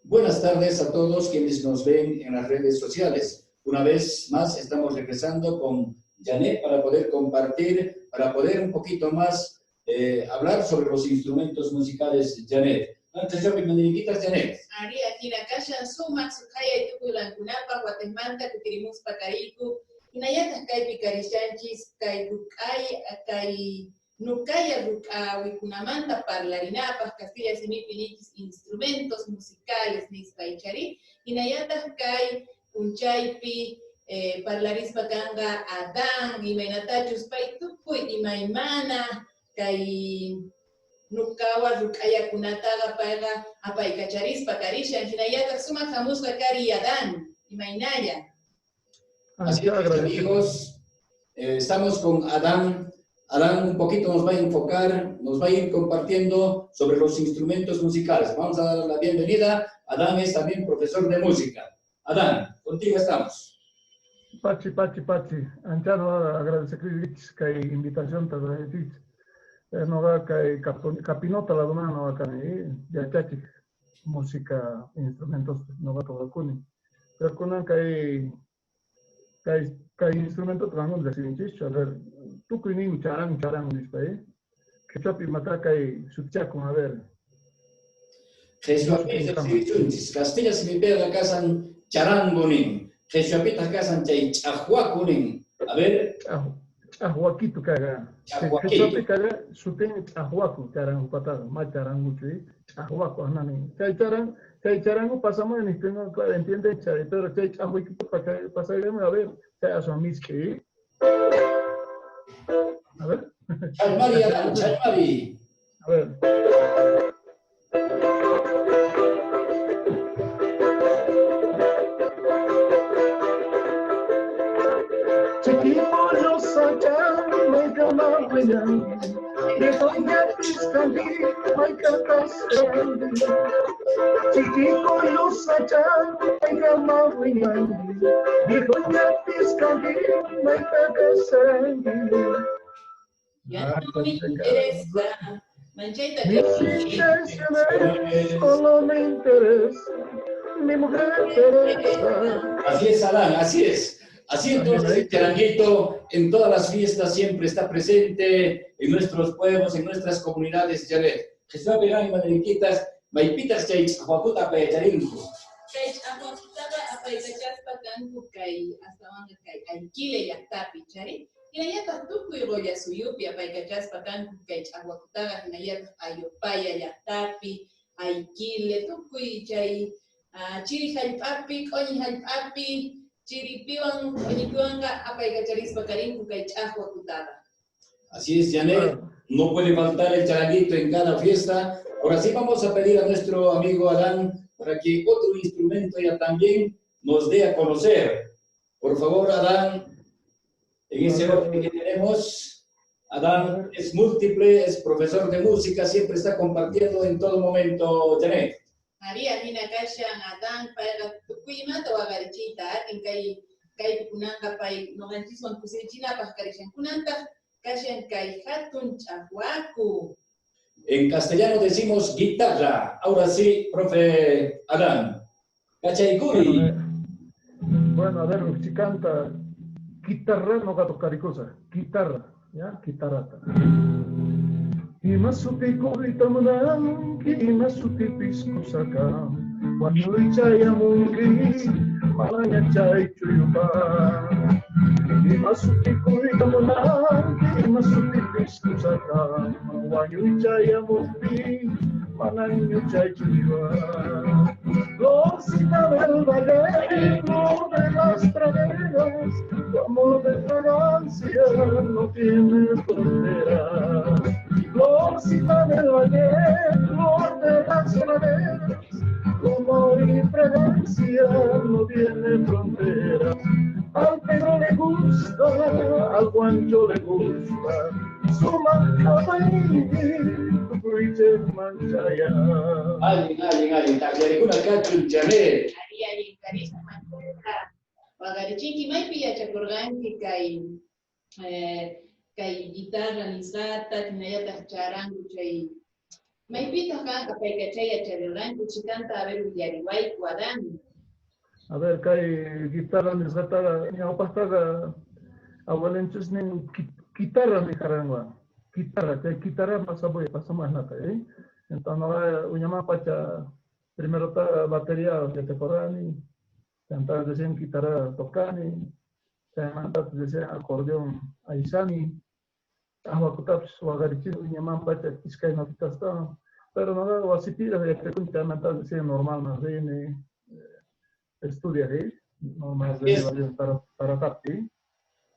Buenas tardes a todos quienes nos ven en las redes sociales. Una vez más estamos regresando con Janet para poder compartir, para poder un poquito más hablar sobre los instrumentos musicales, Janet. Antes yo me Janet. Arí, hina kashan sumaq sukhayay tukuy watimanta kutirimuspa kariku. Hinallataq kaypi karishanchis kay ruk'ay kay nukaya ruk'awikunamanta parlarinapaq Castilla simipi nichis instrumentos musicales nispa ichari. Hinallataq kay punchaypi parlarispa kanqa Adán imaynatachus pay tukuy imaymana kay nukawa ruk'ayakunataqa payqa apaykacharispa karishan hinallataq sumaq hamusqa kari Adán imaynalla. Así es, amigos, estamos con Adán. Adán un poquito nos va a enfocar, nos va a ir compartiendo sobre los instrumentos musicales. Vamos a dar la bienvenida. Adán es también profesor de música. Adán, contigo estamos. Pachi, pachi, pachi. Anchano agradecer kay invitación te agradecich. No kay capinota la dona no kani yachachi música instrumentos no va tocakuni. Pero kunan kay kay kay instrumento trangon de a ver, tukuy nin charan charan nispa, eh. Quechuapi mata kay sutchakun, a ver. Castilla simipiqa kasan charango nin. Quechuapitaq kasan chay ch'aqwaku nin. A ver. Ch'aqwakitu kaga. Quechuapi kaga sutin ch'aqwaku charango patada, ma charanguchu, eh. Ch'aqwaku anani. Chay charan, chay charango pasamos en este no, claro, entiende, chay, pero chay ch'aqwakitu pasamos a ver, chay aswan miski. A ver. Chalmari, Adán, chalmari. A ver. Ya no me interesa. Manchayta Mis intenciones solo me interesa mi mujer Teresa. Así es, Adán, así es. Así entonces el charanguito en todas las fiestas siempre está presente en nuestros pueblos, en nuestras comunidades, Janet. Jesús Pegán y Madriquitas, Maipitas chay ch'aqwakuta apayacharinku. Kay ch'aqwakutaqa apaykachaspa kanku kay astawanqa kay Ayquile llaqtapi, chari. Hinallataq tukuy Qolla suyupi apaykachaspa kanku kay ch'aqwakutaqa hinallataq Ayopaya llaqtapi, Ayquile, tukuy chay chiri hallp'api, q'uñi hallp'api, chiripiwan, q'uñipiwanqa apaykacharispa karinku kay ch'aqwakutaqa. Así es, Janet, no puede faltar el charanguito en cada fiesta. Ahora sí vamos a pedir a nuestro amigo Adán para que otro instrumento ya también nos dé a conocer. Por favor, Adán, en ese orden que tenemos, Adán es múltiple, es profesor de música, siempre está compartiendo en todo momento, Janet. María hina kashan Adán payqa tukuymanta waqarichiyta atin kay kaypi kunanqa pay nuqanchiswan kusirichinapaq karishan kunantaq kashan kay hatun ch'aqwaku. En castellano decimos guitarra. Ahora sí, profe Adán. Cachaykuri. Bueno, a ver, si canta guitarra, no gato caricosa, guitarra, ¿ya? Guitarrata. Ima sutikuyta munanki, ima sutipis kusaka, wañuychayamunki, manaña chay chuyupa. Ima sutikuyta munanki, ima sutipis kusaka, wañuychayamunki, manaña chay chuyupa. Florcita del valle, flor de las praderas, tu amor de fragancia no tiene fronteras. Florcita del valle, flor de las praderas, tu amor y fragancia no tiene fronteras. Al Pedro le gusta, al Guancho le gusta, su manchaya. Alguien, alguien, alguien, taqllarikuna kachun, Janet. Ari, allin karispa manchayta. Waqarichinki maypi yachakurqanki kay kay guitarra nisqata, hinallataq charango chay Maypitaq kan apaykachay yacharirqanku chikanta a ver willariwayku Adán. A ver, kay guitarra nisqataqa ñawpaqtaqa abuelenchisnin guitarra niqaranwan. Guitarra, chay guitarra pasamuy pasamasnata, ¿eh? Entonces, uñaman pacha primero ta batería yachakurani, chanta recién guitarra tocani, chaymanta recién acordeón aysani, ahwakutapis waqarichini uñaman pacha iskay notitastawan, pero noqa wasipiraq yachakuni chaymanta recién normal más rini estudiar, ¿eh? Normal para tapi.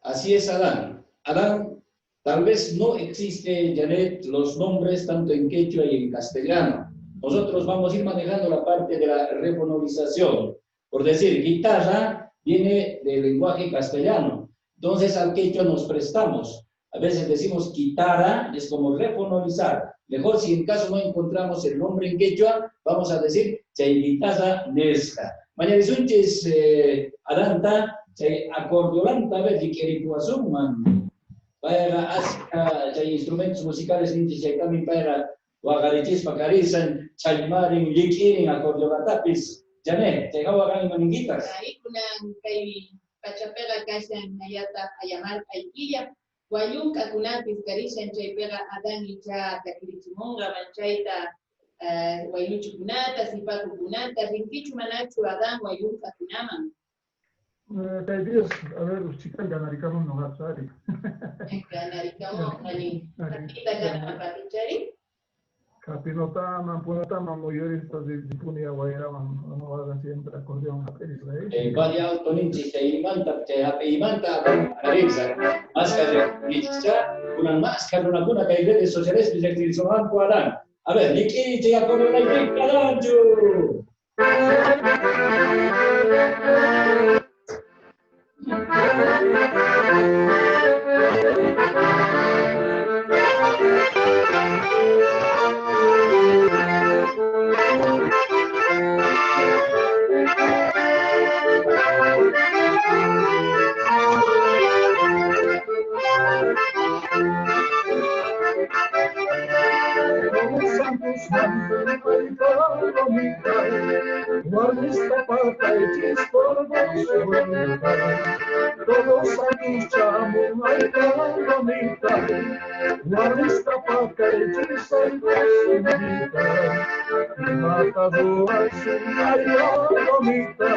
Así es, Adán. Adán, tal vez no existe, Janet, los nombres tanto en quechua y en castellano. Nosotros vamos a ir manejando la parte de la refonorización. Por decir, guitarra viene del lenguaje castellano. Entonces al quechua nos prestamos. A veces decimos guitarra, es como refonorizar. Mejor si en caso no encontramos el nombre en quechua, vamos a decir chay guitarra nesca. Mañarisunchis Adanta, chay acordeolanta, a ver, man. Para aska chay instrumentos musicales ninchis chay también para waqarichispa karisan, chaymarin, likirin acordeolatapis. Janet, chay hawa kan maninguitas. Ahí kunan kay pachapeqa kashan nayata ayamar ayquilla. Wayunka kunapis karishan chaypeqa Adán icha takirichimunqa manchayta waynuchukunata, sipakukunata, rinkichu manachu Adán wayunka kunaman. Kay Dios, a ver, chikan ganarikamun noqapi ari. Ganarikamun, allin. Kapita ganapatichari? Kapinotaman, punataman, muyurista, dipunia wayraman, no hagan siempre acordeón aperis, ¿eh? Vaya alto ninchi, chaymanta, chayapimanta, arisa, máscara, nichicha, una máscara, una cuna que hay redes sociales, Adán. A ver, Niki, chay acordeón, ahí, Todos santos chamo ay palomita, guarista paca y chisay ay palomita,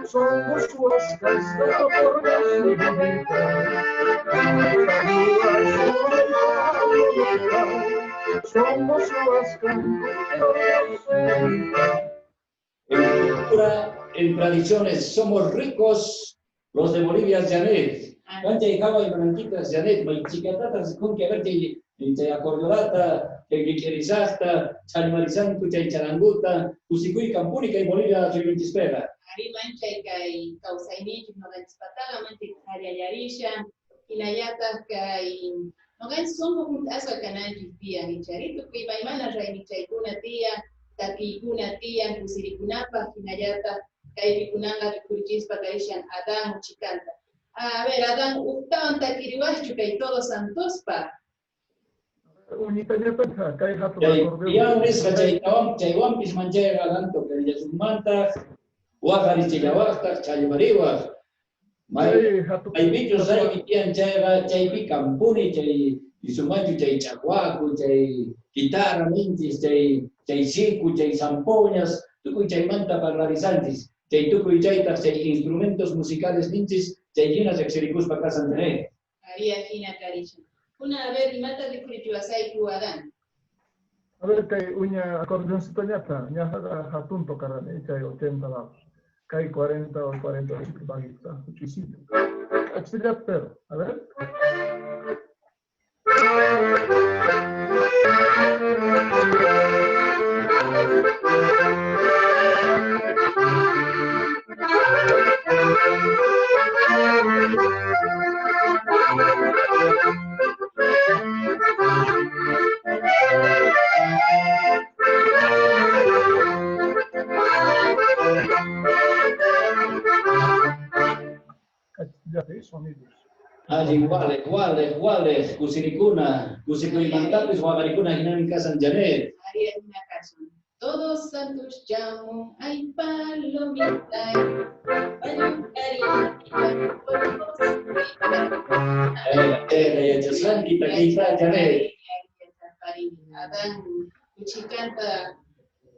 somos huascas por la somos huascas por la. En cultura, en tradiciones, somos ricos los de Bolivia, Janet. Cancha y Java y Branquitas, Janet, Maichicatatas, con que a ver que acordeolata, que guiquerizasta, chalmarizantu, chay charanguta, Cusicuy, Campúrica y Bolivia, Chuyunchispera. Ari mancha y kay kawsayninchik noqanchispataqa manchik qhallallarishan, hinallataq kay noqanchis sunqu hunt'asqa kananchik tiyan, ichari tukuy imaymana raymichaykuna tiyan, takiykuna tiyan, kusirikunapaq, hinallataq kaypikunanqa rikurichispa karishan Adán uchikanta. A ver, Adán, uqtawan takiriwaqchu kay Todos Santospa. Uñitañataqa kay hatun acordeón. Ya nisqa chaywanpis manchayqa Adán toqarillasunmantaq, waqarichillawaqtaq, challmariwaq. Maypichus raymi tiyan chayqa chaypi kampuni, chay isumanchu chay ch'akwaku, chay guitarra ninchis, chay siku, chay zampoñas, tukuy chaymanta parlarisanchis, chay tukuy chaytaq chay instrumentos musicales ninchis, chay hina riqsirikuspa kasan tener. Había hina karishan. Una, a ver, imata rikurichiwasayku Adán. A ver, kay uña acordeoncito ñata, ñajaqa hatun tocarani, chay 80 lados. Kay 40 o 45 bajita, muchísimo. Axillat, pero, a ver. Sonidos. Allin waliq, waliq, waliq, kusirikuna, kusikuymantapis waqarikuna hinami kasan Janet. María hina kasun. Todos santos llamun, ay palomita, Yachasqanki takiyta Janet. Adán uchikanta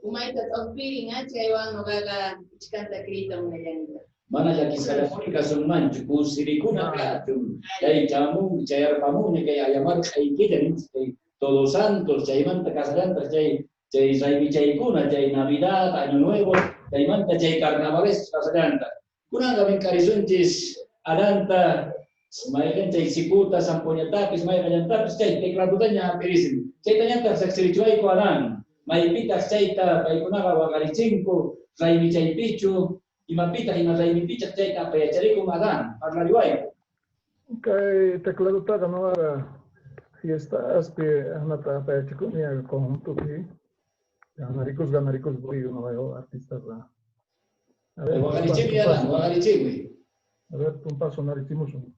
umayta t'uqpirin, chaywan nuqaqa uchikanta kriyta munallanita. Mana llakisqallapuni kasunmanchu, kusirikuna kachun. Chay chamun, chayarpamunña kay ayamarqa aykilla ninchik kay Todos Santos, chaymanta kasallantaq chay chay raymichaykuna, chay Navidad, Año Nuevo, chaymanta chay carnavales kasallantaq. Kunanqa mink'arisunchis Adanta, mayqin chay sikuta, zampoñatapis, mayqallantapis, chay tecladutaña hap'irisin. Chaytañataq riqsirichiwayku Adán, maypitaq chayta paykunaqa waqarichinku, raymichaypichu, imapitaq ima raymipichaq chayta apayacharikun Adán, parlariwayku. Kay tecladutaqa nuqaqa fiestaspi anata apayachikuni conjuntopi. Ganarikus, ganarikus voy nuqaqa artistasqa. A ver, Waqarichimuy Adán, waqarichimuy. A ver, un paso narichimusun.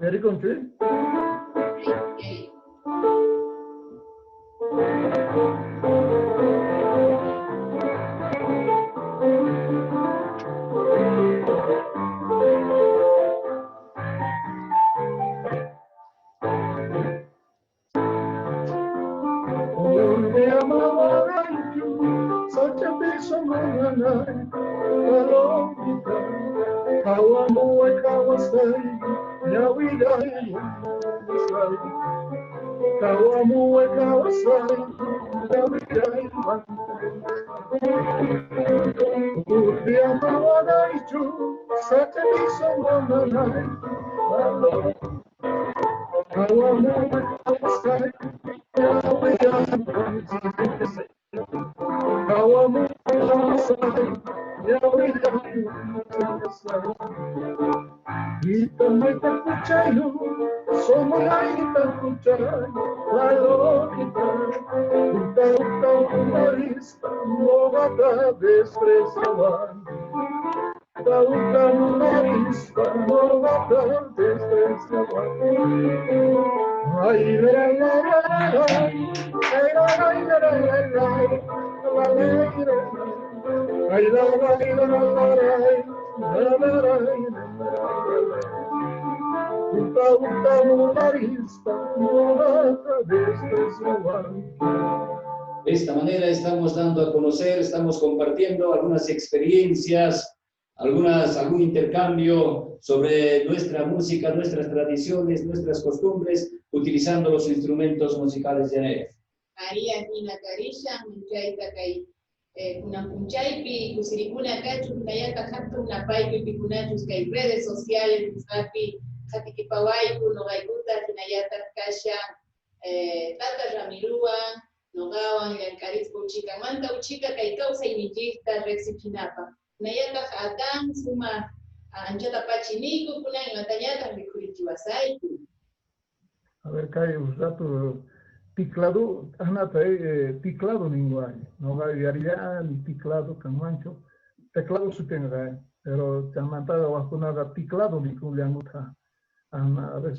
Yarikunchu? De esta manera estamos dando a conocer, estamos compartiendo algunas experiencias, algún intercambio sobre nuestra música, nuestras tradiciones, nuestras costumbres, utilizando los instrumentos musicales de Janet. María Nina Karisha, Munchayta kay kunan punchaypi, kusirikuna kachu, kunayata hatun napaypi pikunachus kay redes sociales, nisqapi, qatikipawayku, nuqaykuta, hinallataq kasha, Tata Ramiruwan, nuqawan, llank'arispa uchikamanta uchika kay kawsayninchikta riqsichinapaq. Hinallataq Adán sumaq anchata pachiniku, kunan imatañataq rikhurichiwasayku. A ver, kay un rato teclado, anata, teclado ninguay, no yarillani teclado kanmanchu, teclado sutenga, pero chamantada wakunada teclado ni kunlianguta, a ver,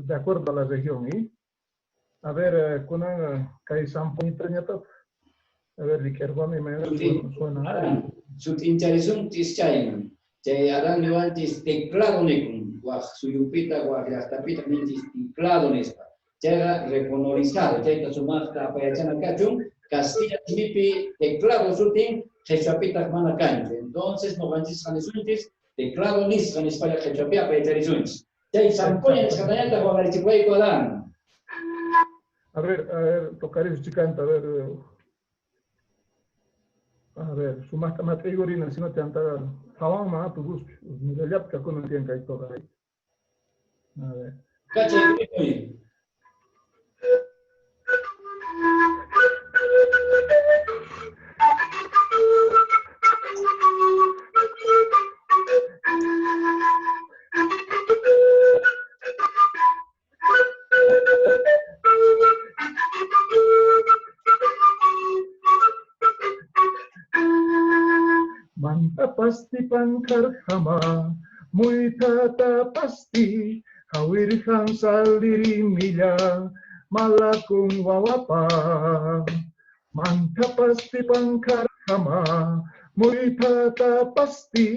de acuerdo a la región, ¿y? A ver, kunan kay zampoñitañataq, a ver, rikerwami suena. Sut'incharisunchis chayman, chay Adán niwanchis teclado nikun, waj suyupita, waj llaqtapita ninchis teclado nispa. Chayqa reconorizado, chayta sumaqta apayachana kachun, Castilla simipi teclado sutin, qhichwapitaq mana kanchu. Entonces, nuqanchis qanisunchis, teclado nisqa nispalla qhichwapi apayacharisunchis. Chay zampoña nisqatañataq waqarichikwayku Adán. A ver, tocar chicanta, a ver. A ver, sumaqta mat'igurina, si no te anta, hawan ma tu guspi, mirallapka kunan tiyan kay tocar. A ver. Kachay, Manta pasti pankarjama, muy tata pasti, Hawirhan salirimilla malakun wawapa. Mantapasti pankarjama muytatapasti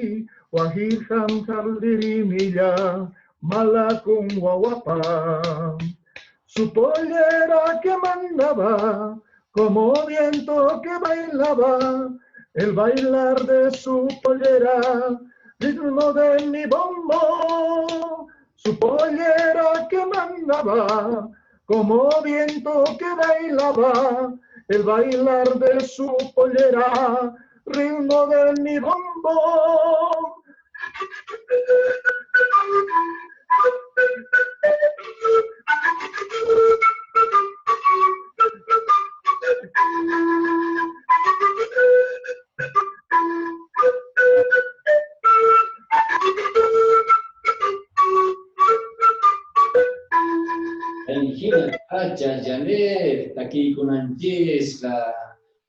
wahirhan salirimilla malakun wawapa. Su pollera que mandaba como viento que bailaba, el bailar de su pollera, ritmo de mi bombo. Su pollera que mandaba, como viento que bailaba, el bailar de su pollera, ritmo de mi bombo. Hina pacha, Janet, takiykunanchisqa,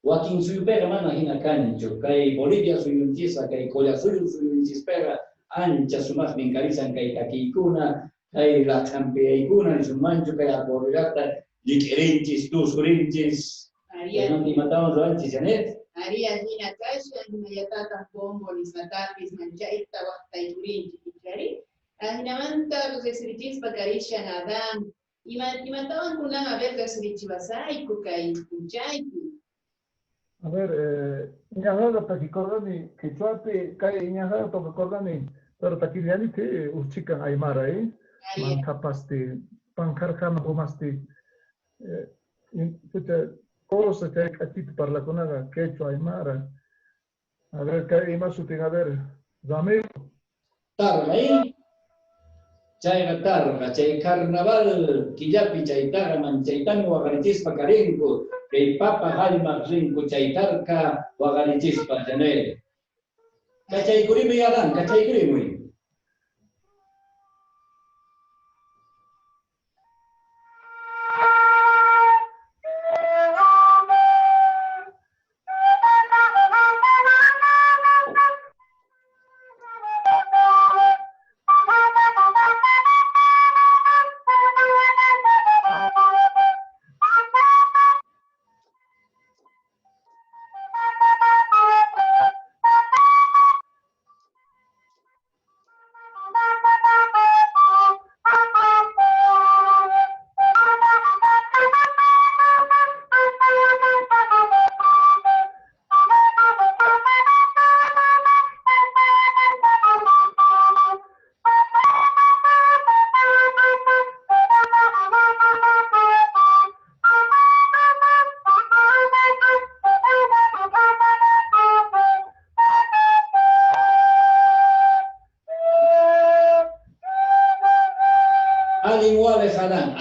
wakin suyupiqa mana hina kanchu, kay Bolivia suyunchisqa, kay Qollasuyu suyunchispiqa ancha sumaqmi karisan kay takiykuna, kay laqhampiyaykuna nisunmanchu, kay acordeonta llik'irinchis, tusurinchis. Imatawan ruwanchis, Janet? Aria hina kashan, hinallatataq bombo nisqatapis manchayta waqtaykurinchis, ichari? Hinamanta riqsirichispa karishan Adán. Imatawan kunan a ver riqsirichiwasayku kay p'unchaypi. A ver, iñajaqa takikordani quechuapi, kay iñajaqa tocakordani, pero takillaniti uchikan aymara, Mantapasti, pankarjama humasti, pucha, cosa chay k'achita parlakunaqa quechua aymara. A ver, kay ima sutin, a ver, Ramiro. Targa, Chayqa targa, chay carnaval killapi chaytaqa manchaytan waqarichispa karinku, kay papa hallmaq rinku chaytarqa waqarichispa, Janet. Kachaykurimuy, Adán, kachaykurimuy.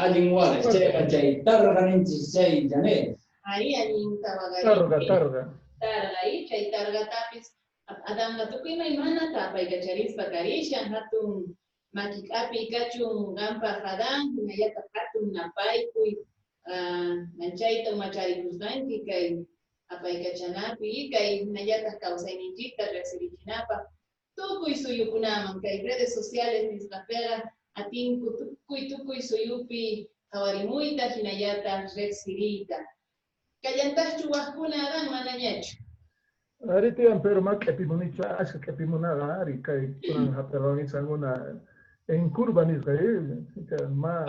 Allin wales, chayqa chay targa ninchis chay, Janet. Ari allinta Targa, targa. Targa, chay targatapis Adanqa tukuy imaymanata apaykacharispa karishan, hatun makik'api kachun qanpaq Adán, hinallataq hatun napaykuy, manchayta umacharikusqanki kay apaykachanapi, kay hinallataq kawsayninchikta riqsirichinapaq tukuy suyukunaman, kay redes sociales nisqapiqa atinku tukuy tukuy suyupi qhawarimuyta hinallataq riqsiriyta. Kallantaqchu waqkuna Adán manañachu? Ari tiyan, pero ma k'epimunichu, ashka k'epimunaqa ari kay kunan hap'irqanisankuna en curva nisqa, ma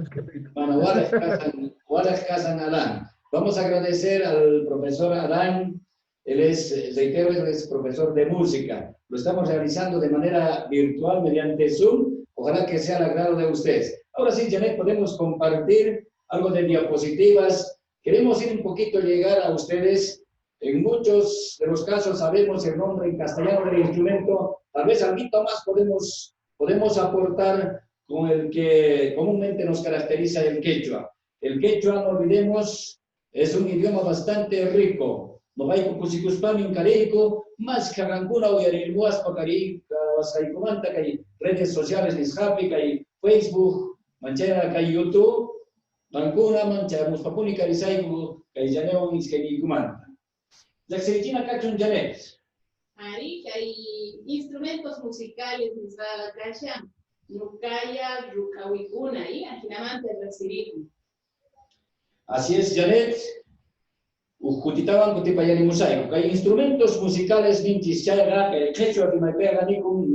k'epita. Bueno, walej kasan Adán. Vamos a agradecer al profesor Adán. Él es, reitero, él es profesor de música. Lo estamos realizando de manera virtual mediante Zoom. Ojalá que sea al agrado de ustedes. Ahora sí, Janet, podemos compartir algo de diapositivas. Queremos ir un poquito, llegar a ustedes. En muchos de los casos sabemos el nombre en castellano del instrumento. Tal vez algo más podemos aportar con el que comúnmente nos caracteriza el quechua. El quechua, no olvidemos, es un idioma bastante rico. Noqayku kusikuspami inkariyku, más kaqankuna uyarirmuwaspa wasqaykumanta kay redes sociales nisqapi, kay Facebook, manchayqa kay YouTube, qankuna manchamuspapuni karisayku kay Janewan iskayniykumanta. Riqsirichina kachun, Janet. Ari, hay instrumentos musicales nisqaqa kashan. Nukaya rukawikuna y ajinamanta riqsirikun. Así es, Janet. Kutitawan kutipayarimusayku. Kay instrumentos musicales ninchis chayqa, kay qhichwa rimaypiqa nikun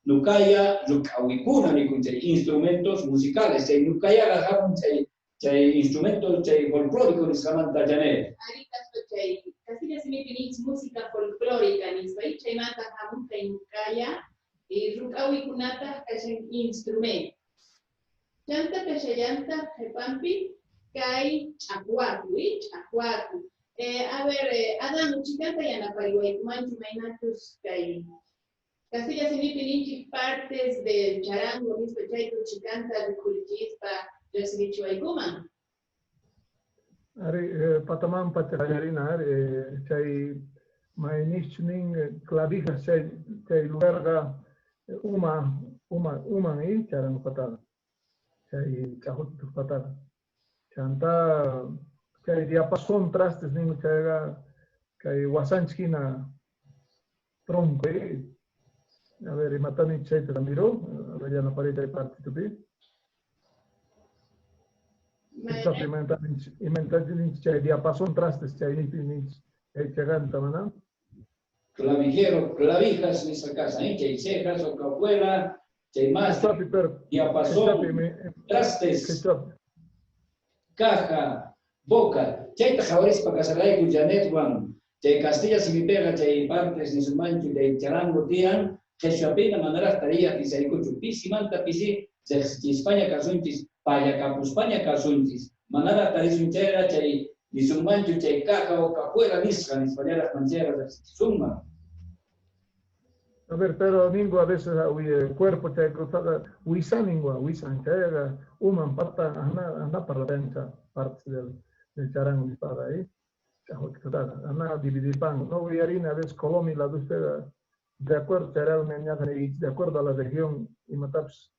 nukaya rukawikuna nikun chay instrumentos musicales. Chay nukayaqa hamun chay instrumento chay folclórico nisqamanta, Janet. Ari kaspa chay kastilla simipi ninchis música folclórica nispa y chaymanta hamun kay nukaya rukawikunata kashan instrumento. Chanta kashallanta qhipanpi kay ch'aqwaku, ch'aqwaku. A ver, Adán, chikanta yanapariwaykumanchu maynachus kay kastilla simipi ninchik partes del charango nispa chaytu chikanta rikhurichispa riqsirichiwaykuman. Ari, pataman pachallarina, chay maynich nin clavijas chay lugarqa uma y charango patada. Chay ch'aqwakutuq patada. Chanta chay diapasón trastes nin chayqa kay wasanchik hina tronco. A ver, imatani chayta ramiro, a ver, yanaparay chay partitupi. Imatani chay diapasón trastes chay ninchik chay chaganta, mana? Clavijero, clavijas nisqa casa, chay cejas o capuela, chay más, diapasón, trastes, caja, boca. Chayta qhawarispa kasarayku Janetwan, chay Castilla simipiqa chay partes nisunmanchu chay charango tiyan, qhichwapina manaraq tariya tisaykuchu, pisimanta pisi riqsichispaña kasunchis, pallakapuspaña kasunchis, manaraq tarisun chayqa chay nisunmanchu chay caja o cajuela nisqa nispallaraq manchayqa riqsichisunman. A ver, pero ningo a veces el cuerpo chay cruzada, wisan ningua, wisan chayqa uman pata ana para la pencha parte del charango nispada ahí. Ana dividir pan, no voy a ir a veces Colombia la usted de acuerdo de acuerdo a la región y mataps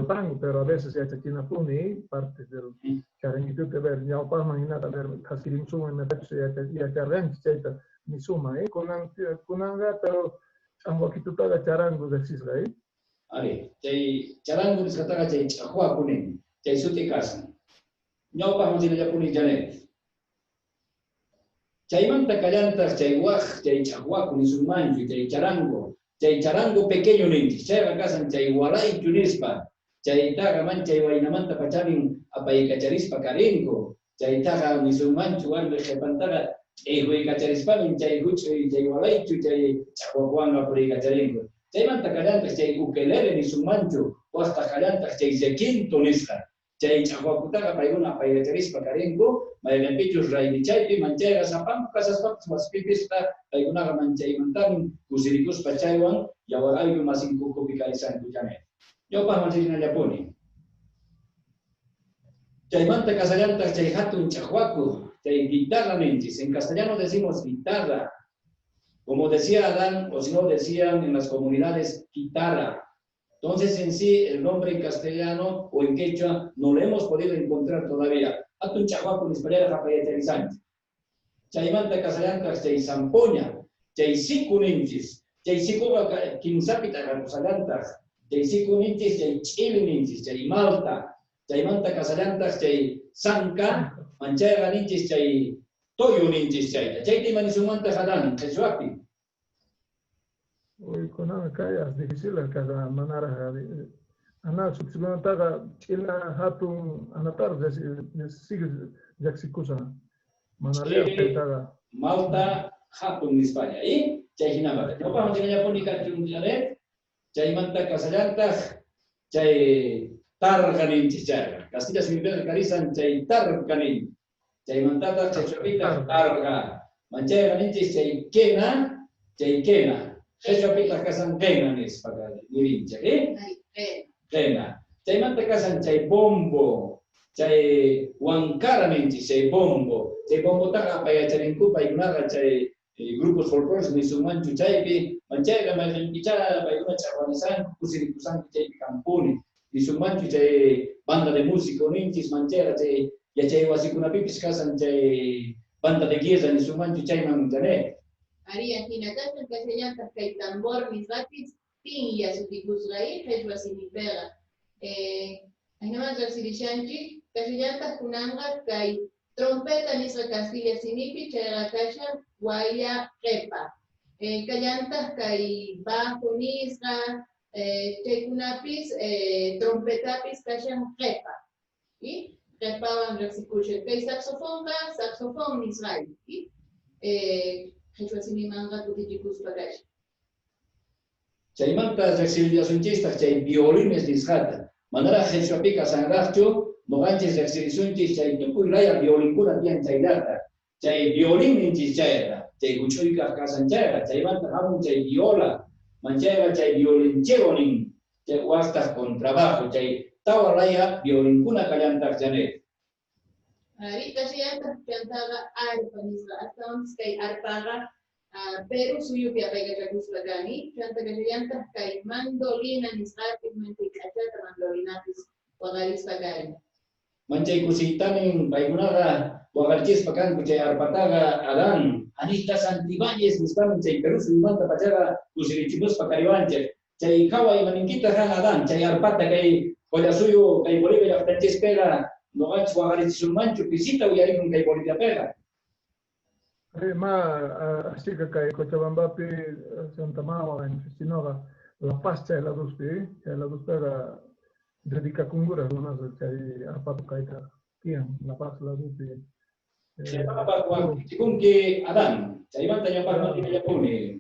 pan, pero a veces se hace china puni parte del charanguito que ver ya pasma y nada ver casi suma y mataps ya charango chaita ni suma kunanga pero ch'aqwakitutaqa charango riqsisqa. Ari, chay charango nisqataqa chay ch'aqwakunin, chay suti kasan. Ñawpaqman rinallapuni Janet. Chaymanta kallantaq chay waq, chay ch'aqwaku nisunmanchu, chay charango pequeño ninchis, chayqa kasan chay walaychu nispa, chaytaqa manchay waynamanta pachamin apaykacharispa karinku, chaytaqa nisunmanchu warmi qhipantaqa ch'ihuykacharispamin chay huch'uy, chay walaychu, chay ch'aqwakuwanqa puriykacharinku. Chaymanta kallantaq chay ukelele nisunmanchu, waqtaq kallantaq chay requinto nisqa. Chay ch'aqwakutaqa paykuna apaykacharispa karinku, mayqinpichus raymichaypi manchayqa sapanku kasaspapas wasipipisqa paykunaqa manchaymantamin kusirikuspa chaywan yawar ayllu masinkukupi karisanku Janet. Ñawpaqman rinallapuni. Chaymanta kasallantaq chay hatun ch'aqwaku, chay guitarra ninchis. En castellano decimos guitarra. Como decía Adán, o si no decían en las comunidades, guitarra. Entonces, en sí, el nombre en castellano o en quechua no lo hemos podido encontrar todavía. Hatun ch'aqwaku nispallaraq apayacharisanchik. Chaymanta kasallantaq chay zampoña, chay siku ninchis, chay sikuqa kimsapi t'aqakusallantaq, chay siku ninchis, chay ch'ili ninchis, chay malta, chaymanta kasallantaq chay zanca, manchayqa ninchis chay toyo ninchis chayta. Chayta ima nisunmantaq Adán, qhichwapi. Uy, kunanqa kay difícil kasqa manaraq ana sutikunataqa ch'ila hatun anatar sigue riqsikusan manaraq chaytaqa. Malta hatun nispalla, chay hinamanta. Ñawpaqman rinallapuni kachun Janet, chaymanta kasallantaq chay tarqa ninchis chayqa. Castilla simipiqa karisan chay tarqa nin. Chaymantataq qhichwapitaq tarqa. Manchayqa ninchis chay quena, chay quena. Qhichwapitaq kasan quena nispa nirinchik, Quena. Chaymanta kasan chay bombo, chay huancara ninchis, chay bombo. Chay bombotaqa apayacharinku paykunaqa chay grupos folclóricos nisunmanchu chaypi, manchayqa mayqinpichá paykuna ch'aqwanisanku, kusirikusanku chaypi kampuni. Nisunmanchu chay banda de músico ninchis, manchayqa chay yachay wasikunapipis kasan chay banda de guerra nisunmanchu chayman Janet. Ari, hinakashan kashallantaq kay tambor nisqapis, Tinya sutikusqa qhichwa simipiqa. Ajinaman riqsirishanchik, kashallantaq kunanqa kay trompeta nisqa Castilla simipi, chayqa kashan waya qhipa. Kallantaq kay bajo nisqa, chaykunapis trompetapis kashan qhipa. Y qhipawan riqsikushan. Kay saxofonqa saxofón nisqayu. Qhichwa simimanqa kutichikuspa kashan. Chaymanta riqsirillasunchistaq chay violines nisqata. Manaraq qhichwapi kasanraqchu, nuqanchis riqsirisunchis chay tukuy laya violinkuna tiyan chaylata. Chay violín ninchis chayqa, chay huch'uykaq kasan chayqa, chaymanta hamun chay viola, manchayqa chay violinchelo nin, chay waqtaq contrabajo, chay tawa laya violinkuna kallantaq, Janet. Ari, kashallantaq chantaqa arpa nisqa, astawanpis kay arpaqa Perú suyupi apaykachakuspa kani, chanta kashallantaq kay mandolina nisqapis, manchay k'achata mandolinapis waqarispa kani. Manchay kusiytamin paykunaqa waqarichispa kanku chay arpataqa Adán, Anita Santibáñez nispamin chay Perú suyumanta pachaqa kusirichimuspa kariwanchik. Chay qhawa imaninkita kan Adán, chay arpata kay Qollasuyu, kay Bolivia llaqtanchispiqa nuqanchis waqarichisunmanchu pisita uyarikun kay Boliviapiqa. Ma así que kay Cochabambapi Santa Mama sinoqa La Paz chay laduspi, chay laduspiqa dedikakungura runas chay arpata kayta tiyan La Paz ladupi. Chaypaq wakichikunki Adán, chaymanta ñawpaqman rimallapuni.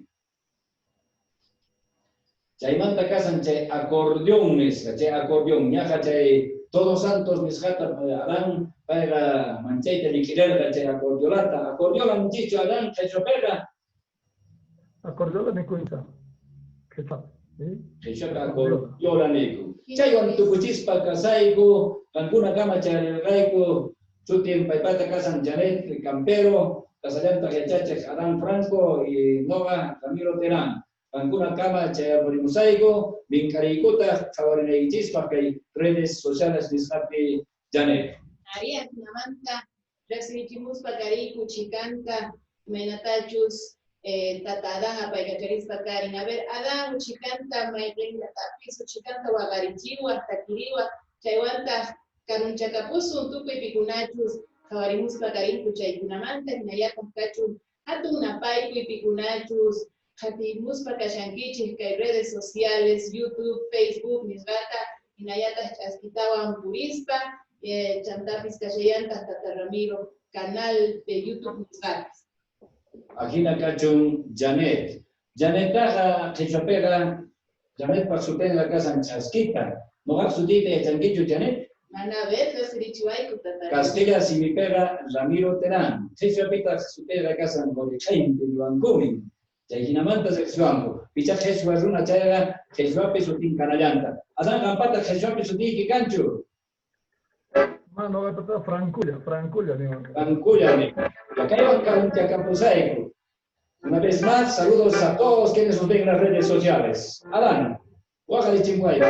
Chaymanta kasan chay acordeón nisqa, chay acordeón, ñaqa chay Todos Santos nisqata Adán payqa manchayta llik'irarqa chay acordeolata. Acordeola ninchikchu Adán qhichwapiqa? Acordeola nikuyta. Qhichwapi. Qhichwapi acordeola niku. Chaywan tukuchispa kasayku, qankuna kama charirqayku, chutin paypata kasan Janet Campero, kasallantaq yachachiq Adán Franco y noqa Ramiro Terán. Qankuna kama chayapurimusayku, mink'ariykutaq qhawarinaykichispaq kay redes sociales nisqapi, Janet. Ari, ajinamanta riqsirichimuspa kariyku chikanta, imaynatachus tata Adán apaykacharispa karin. A ver, Adán, chikanta mayqinllatapis, chikanta waqarichiwaq, takiriwaq, chaywantaq karunchakapusun tukuy pikunachus qhawarimuspa karinku chaykunamanta, hinallataq kachun hatun napaykuy pikunachus qhatimuspa kashankichik kay redes sociales, YouTube, Facebook nisqata, hinallataq ch'askitawan purispa, chantapis kashallantaq Tata Ramiro canal de YouTube nisqapis. Ajina kachun Janet. Janetaqa qhichwapiqa Janetpaq sutinqa kasan ch'askita. Nuqaq sutiyta yachankichu, Janet? Mana vez riqsirichiwayku, Tata. Castilla simipiqa Ramiro Terán. Qhichwapitaq sutiyqa kasan Qoriqaynti niwankumin. Chay hinamanta riqsiwanku. Picha qhichwa runa chayqa qhichwapi sutin kanallanta. Adán, qampata qhichwapi sutiyki kanchu? Mano, nuqapata Franculla, Franculla niwanku. Franculla niwanku. Kaywan karunchakapusayku. Una vez más, saludos a todos quienes nos ven en las redes sociales. Adán, waqarichimuwayku.